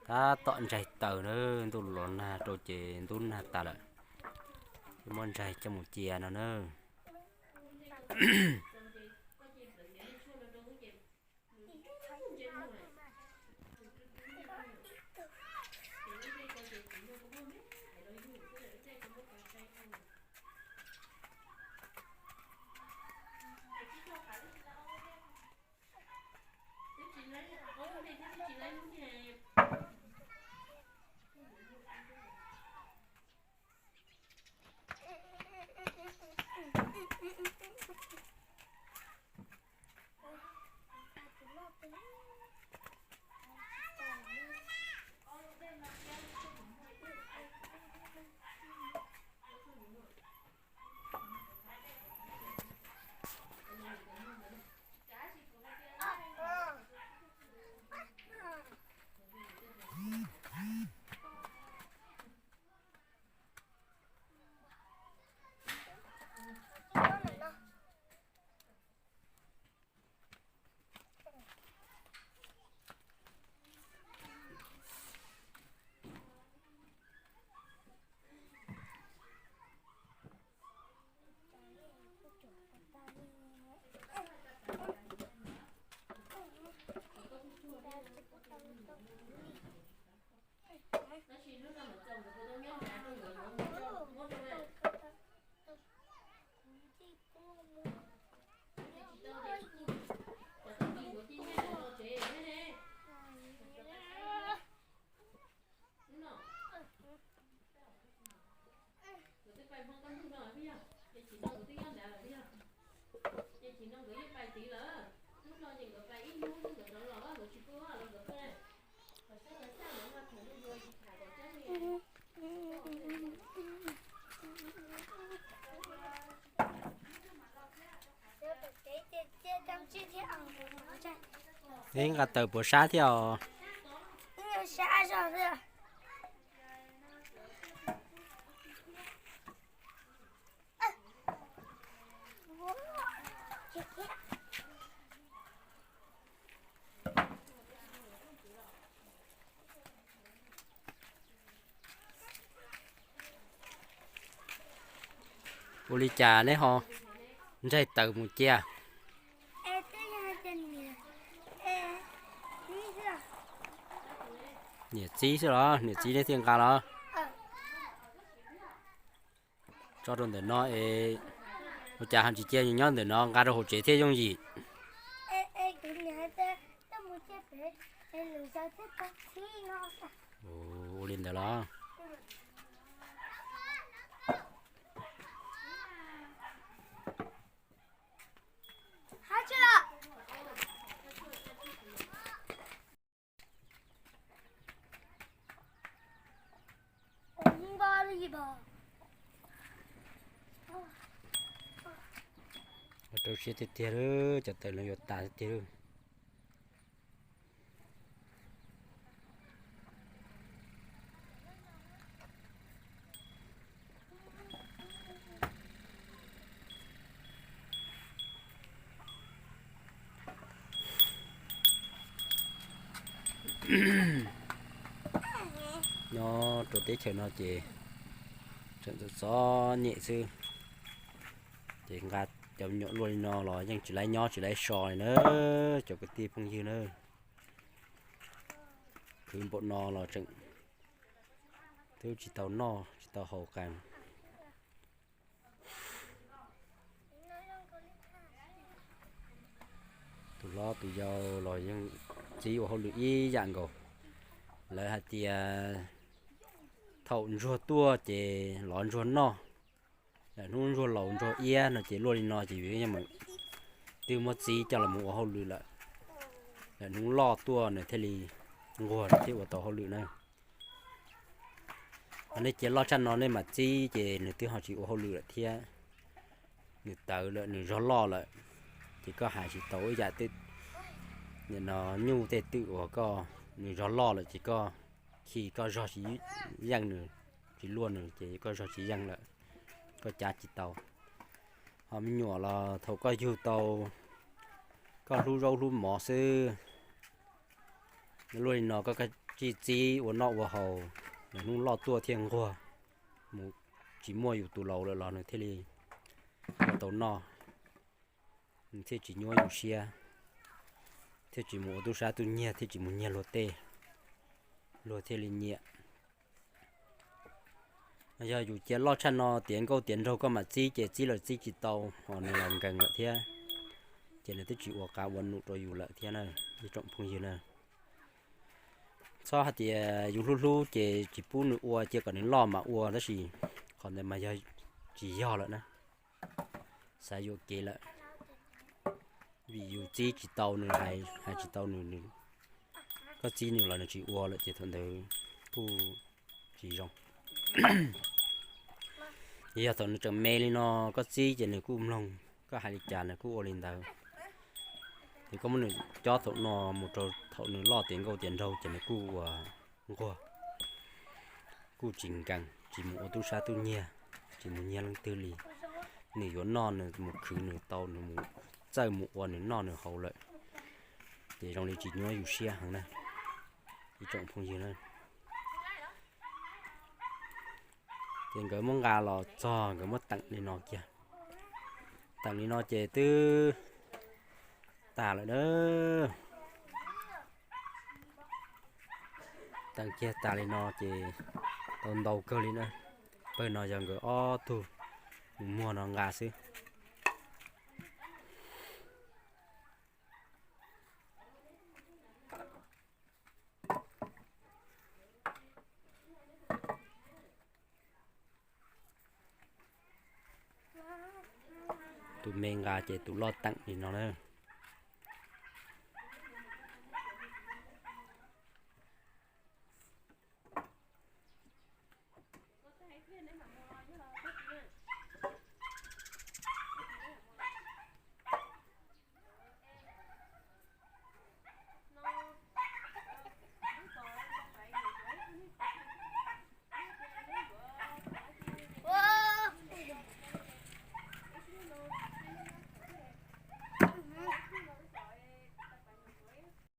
Tab tom ntsaig taws na, ntuj los nag rau ces ntub nag tas lawm, muab ntsaig coj mus cia no na. Ib nqa taws puas sab thiab os. Ua li cas neb ho ntsaig taws mus cia? Niam txiv xwb los? Niam txiv neb thiaj nqa los? Tso rau ntawm no es ua cas ho tsis cia nyob ntawm no, nqa rau hauv tsev thiaj yooj yim. Ua li ntawd los? Rau siab tiag tiag, cov taws no yuav tas tiag tiag. Nyob rau teb chaws no ces tseem txom txom nyem xwb, ces nqa cov me nyuam luaj li no los yeej tsis laib nyob tsis laib so li na, cov kwv tij phooj ywg na. Khwv npaum no los tseem twb tsis tau noj tsis tau haus qas. Tus hlob tus yau los yeej txib ua hauj lwm ib yam nkaus. Lawv hais tias thaum ntsuag tuaj ces lov ntsuag noj, lawm hnub ntsuag laus ntsuag iab no ces luaj li no ces yus yeej meem twb muab txib coj los mus ua hauj lwm lawm. Lawm hnub loj tuaj nws thiaj li nquag thiaj ua tau hauj lwm na. Ho nej cia loj tshaj no nej mam txib ces nws twb ho tsis ua hauj lwm lawm thiab. Nws tawv lawm nws zog loj lawm, ces koj hais tsis tau ib yam tej, nim no nyuj tej twm uas koj, nws zog loj lawm ces koj khi koj zog tsis yeej nws, tsis luaj nws ces koj zog tsis yeej lawm, koj cav tsis tau. Ho me nyuam los thaum koj yug tau, koj hlub zaub hlub mov xwb, Luaj li no koj kav tsij txib ua noj ua haus, hnub loj tuaj thiaj nquag, mus tsis muaj yus tus laus lawm los nws thiaj li ua tau noj, nws thiaj tsis nyuaj yus siab, thiaj tsis mus ua tub sab tub nyiag, thiaj tsis mus nyiag luag tej, luag thiaj li nyiam. Yog yus cia loj tshaj no tiav nkauj tiav nraug koj mam txib ces txib los txib tsis tau, ho nws los nkees lawm thiab, ces nws twb tsis ua qab ua num rau yus lawm thiab na, ib tsoom phooj ywg na. Txhob hais tias yus hlub hlub ces tsis pub nws ua, cia kom nws loj mas ua, tab sis qhov ntawd mas yog tsis yog lawm na, xav yuam kev lawm. Vim yus txib tsis tau nws, hais tsis tau nws, koj txib nws los nws tsis ua lawm ces thaum ntawd kuj tsis zoo. Yog thaum nws tseem me li no koj txib ces nws kuj mloog, koj hais li cas nws kuj ua li ntawd. Ces koj muab nws cob thaum no mus rau thaum nws loj tiav nkauj tiav nraug ces nws kuj ua nquag, kuj tsis nkees, tsis mus ua tub sab tub nyiag, tsis mus nyiag leej twg li. Nws yuav noj nws mus khwv nws tau, nws mus txawj mus ua nws noj nws haus lawm, ces zoo li tsis nyuaj yus siab heev na, ib tsoom phooj ywg na. Ces nkawd muab nqa los txog nkawd muab teem li no kiag. Teem li no ces twb tas lawm na. Teem kiag tas li no ces tau ntau kawg li na. Pawg no yog nkawd ob tug mus muag no nqa xwb. Tus me nqa ces tus loj teem li no na.